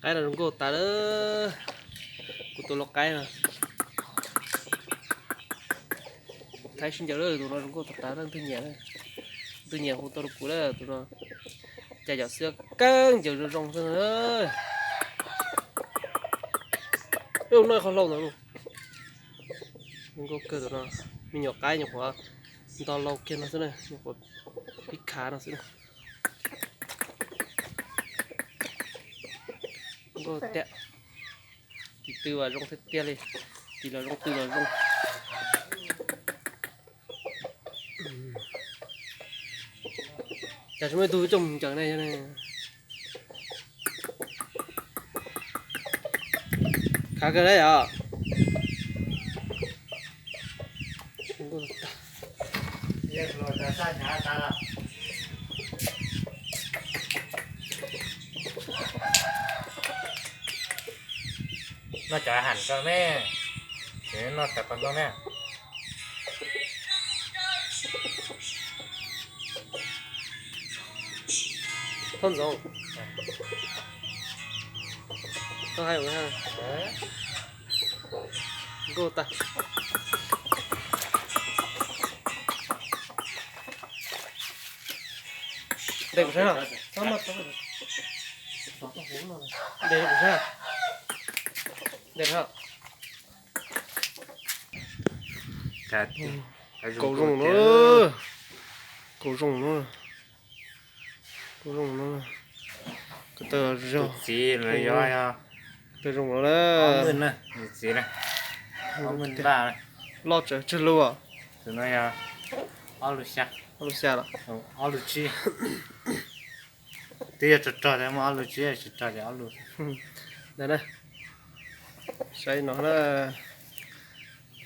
Qaib no zoo nkauj tas lawm. Kuv tus lau qaib no. Thaib sib ncaws lawm, tus no zoo nkauj tas tas, leej twg nyiam, leej twg nyiam hu tau rau kuv lawm, tus no. Cas yom, xwb kawg ncaws zoo zoo xwb na. Ub, noj qhov hlau ntawd lauj. Zoo nkauj kawg tus no. Me nyuam qaib nyuam qhuav nto lau kiag no xwb na, nyuam qhuav ib khav no xwb na. Nkauj tiag. Tis tw los zoo tiag tiag li. Tis los zoo, tw los zoo. Cas tsis muaj ib tug coj mus ncaws ne. Khav kawg na yom. Noj cov ham ko me, noj cov qos ntoo na. Thoj Ntxoov, koj hais ua nkauj tag. Ntes kuv saib os. Ntes kuv saib. Ntes os. Kaus zoo no. Kaus zoo no. Kaus zoo no. Ko taw zoo. Tus txiv los yog, ko taw zoo no na. Ob maj txiv na. Ob maj npaj. Loj tsawv tsawg lub os? Tus no yog ob lus xya. Ob lus xya los? Ob lus tsib. Twb yog rog rog thiab muaj ob lus tsib, tsis rog ces ob lus. Ntawd na. Saib no na.